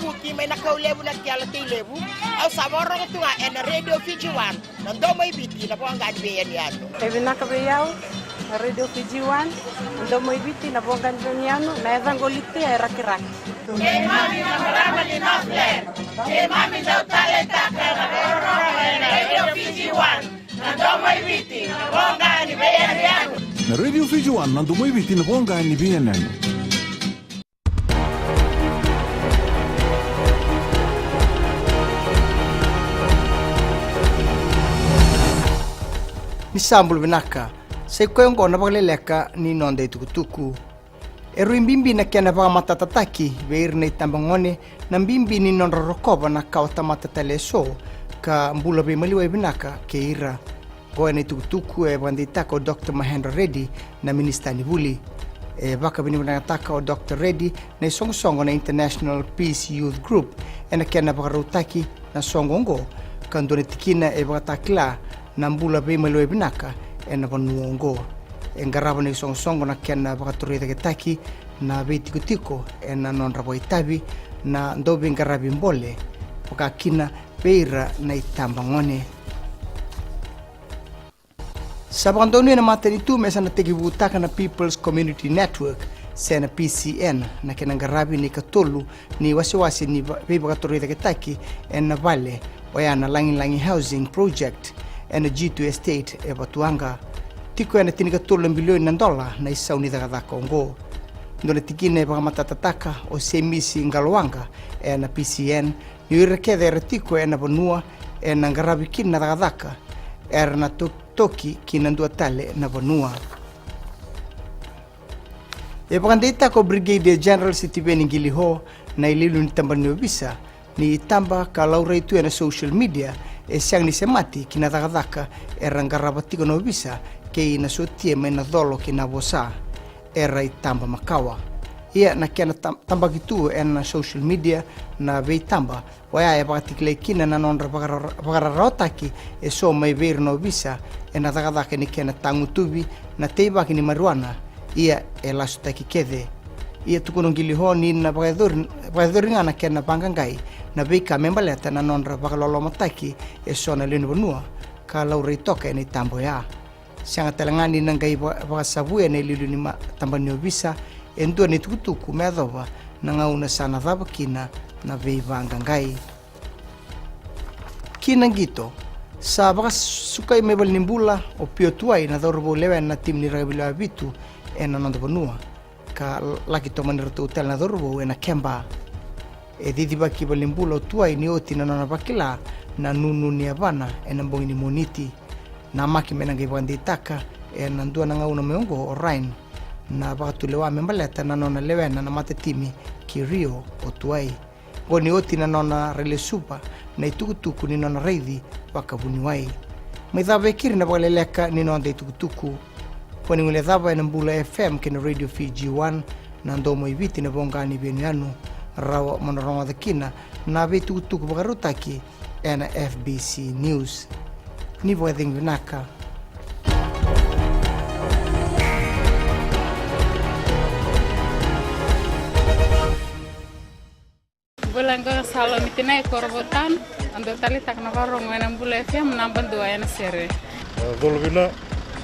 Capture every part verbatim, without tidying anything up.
Kuki mai na Kau Levu na Kela Tei Levu. Au sa vakarorogo tu ga ena Radio Fiji One, na domo i Viti, na voqa ni veiyanuyanu. E vinaka vei au na Radio Fiji One, na domo i Viti, na voqa ni veiyanuyanu, na yacaqu o Litia e Rakiraki. Keimami na marama ni Northland, keimami dau taleitaka na vakarorogo ena Radio Fiji One, na domo i Viti, na voqa ni veiyanuyanu. Na Radio Fiji One, na domo i Viti, na voqa ni veiyanuyanu. Ni sa bula vinaka, sa i koya oqo na vakaleleka ni noda i tukutuku. E rui bibi na kena vakamatatataki vei ira na i tabagone na bibi ni nodra rokova na kawa tamata tale eso ka bula veimaliwai vinaka kei ira. Oqo ena i tukutuku e vakadeitaka o Dr Mahendra Reddy, na minisita ni vuli. E vakavinavinakataka o Dr Reddy na i soqosoqo na International Peace Youth Group ena kena vakarautaki na soqo oqo, ka dua na tikina e vakatakila na bula veimaliwai vinaka ena vanua oqo. E qarava na i soqosoqo na kena vakatorocaketaki na veitikotiko ena nodra vakaitavi na dauveiqaravi bole, vakakina vei ira na i tabagone. Sa vakadonuya na matanitu me sa na tekivutaka na People's Community Network, se na P C N, na kena qaravi na i katolu ni wasewase ni va-, veivakatorocaketaki ena vale, oya na Lagilagi Housing Project ena G two Estate e Vatuwaqa. Tiko ena tinikatolu na bilioni na dola na i sau ni cakacaka oqo. Dua na tikina e vakamatatataka o Semisi Qalowaqa ena P C N, ni o ira kece era tiko ena vanua ena qaravi kina na cakacaka era na to-, toki ki na dua tale na vanua. E vakadeitaka o Brigadier General Sitiveni Qiliho, na i liuliu ni taba ni ovisa, ni taba ka laurai tu ena social media e sega ni semati ki na cakacaka era qarava tiko na ovisa kei na sotia mai na colo kei na vosa era i taba makawa. Ia na kena tam-, tabaki tu ena social media na veitaba oya e vakatakilai kina na nodra vakara-, vakararawataki eso mai vei ira na ovisa ena cakacaka ni kena tagutuvi na teivaki ni marijuana, ia e lasutaki kece. Ia tukuna o Qiliho ni na vakayacori, vakayacori ga na kena vaqaqai na veika me baleta na nodra vakalolomataki eso na lewe ni vanua ka laurai toka ena i taba oya. Sega tale ga ni na qai va-, vakasavuya na i liuliu ni ma-, taba ni ovisa e dua na i tukutuku me yacova na gauna sa na cava kina na veivaqaqai. Ki na qito, sa vakasukai mai valenibula o Pio Tuwai na cauravou lewena na timi ni rakavi lewe vitu ena noda vanua, ka laki tomani iratou tale na cauravou ena keba. E cicivaki valenibula o Tuwai ni oti na nona vakila na nunu ni yavana ena bogi ni Moniti. Namaki me na qai vakadeitaka ena dua na gauna mai oqo o Ryan, na vakatulewa me baleta na nona lewena na matatimi ki Rio o Tuwai. Oqo ni oti na nona railesuva na i tukutuku ni nona raici vakavuniwai. Mai cava e keri na vakaleleka ni noda i tukutuku. Ko ni guilecava ena Bula F M kei na Radio Fiji One, na domo i Viti, na voqa ni veiyanuyanu, rawa mo na rogoca kina na veitukutuku vakarautaki ena F B C News. Ni vakacegu vinaka. Bula, qo o Salomi Tinai, Korovou Town. Au dau taleitaka na vakarorogo ena Bula F M, naba dua ena sere. E, colo vina,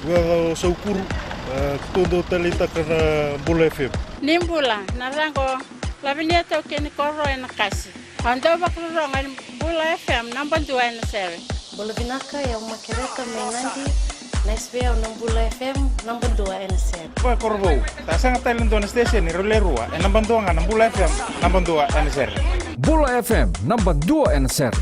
qo o Saukuru, e, tou dau taleitaka na Bula F M. Ni bula, na yacaqu o Lavinia Taukei, ni koro ena Kasi. Au dau vakarorogo ena Bula F M, naba dua ena sere. Bula vinaka, o yau o Makereta mai Nadi, nice vei au na Bula F M, naba dua ena sere. Ko e Korovou, sa sega tale na dua na station, rau le rua, e naba dua ga na Bula F M, naba dua ena sere. Bula F M, naba dua ena sere.